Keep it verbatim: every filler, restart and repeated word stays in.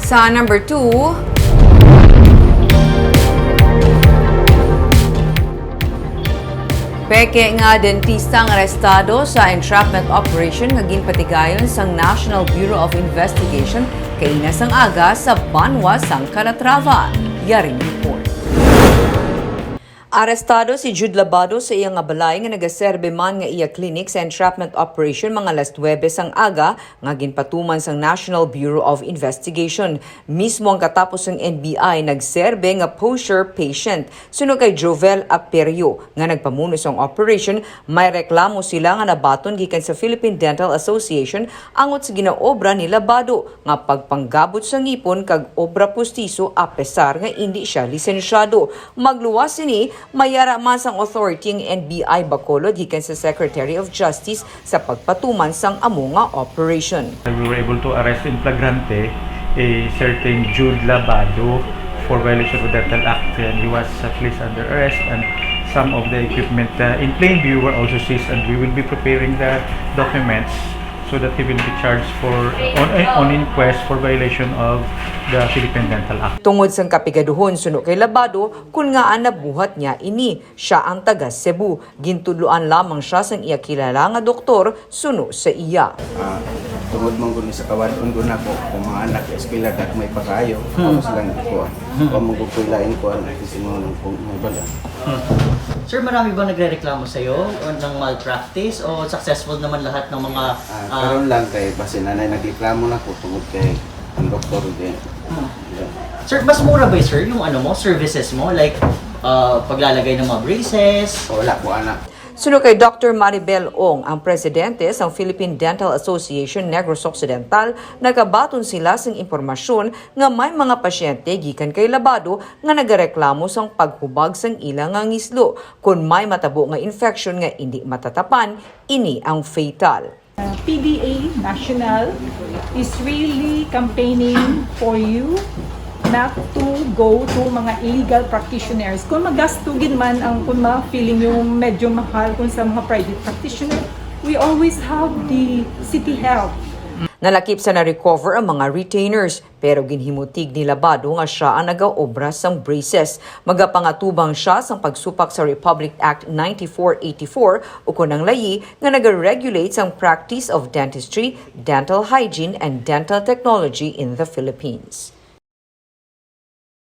Sa number two, peke nga dentista ang arestado sa entrapment operation nga ginpatigayon sang National Bureau of Investigation kaina sang aga sa banwa sang Calatrava. Yaring report. Arestado si Jude Labado sa iya nga balay nga nagaserbe man nga iya clinic sa entrapment operation mga alas nuwebe sang aga nga ginpatuman sang National Bureau of Investigation. Mismo ang katapos sang N B I nagserbe nga poseur patient. Suno kay Jovel Aperio nga nagpamuno sang operation, may reklamo sila nga nabaton gikan sa Philippine Dental Association angot sa ginaobra ni Labado nga pagpanggabot sa ngipon kag obra pustiso apesar nga indi siya lisensyado. Magluwas sini, may ara man sang authority ang N B I Bacolod gikan sa Secretary of Justice sa pagpatuman sang amo nga operation. We were able to arrest in flagrante a certain Jude Labado for violation of the Dental Act, and he was uh, placed under arrest, and some of the equipment uh, in plain view were also seized, and we will be preparing the documents so that he will be charged for on, on inquest for violation of the Philippine Dental Act. Tungod sang kapigaduhon suno kay Labado, kun ngaa nabuhat niya ini, siya ang taga Cebu. Gintudloan lamang siya sang iya kilala nga doktor suno sa iya. Ah, tungod man gud ni sa kawad-on gud nako, kung mga anak sa eskwela, dagmay pa kaayo, Hmm. Ako silang kuha. Hmm. Wa man gud ko'y lain kuha, at least mo nang kung may bala. Hmm. Sir, marami bang nagrereklamo sa'yo o ng malpractice o successful naman lahat ng mga, Ah, ah, karon lang kay basi nanay nagreklamo na ko tungod kay ang doktor din. Hmm. Yeah. Sir, mas mura ba, sir, yung ano mo, services mo? Like, ah, paglalagay ng mga braces? Wala ko, anak. Suno kay Doctor Maribel Ong, ang presidente sang Philippine Dental Association Negros Occidental, nagabaton sila sing impormasyon nga may mga pasyente gikan kay Labado nga nagareklamo sang paghubag sang ila nga ngislo. Kon may matabo nga infection nga indi matatapan, ini ang fatal. Uh, P D A National is really campaigning for you not to go to mga illegal practitioners. Kung magasto gid man ang, kung ma-feeling yung medyo mahal kung sa mga private practitioner, we always have the city health. Nalakip sa na-recover ang mga retainers, pero ginhimutig ni Labado nga siya ang nagaobra sang braces. Magapangatubang siya sang pagsupak sa Republic Act ninety-four eighty-four, ukon ang layi nga nagaregulate sang practice of dentistry, dental hygiene, and dental technology in the Philippines.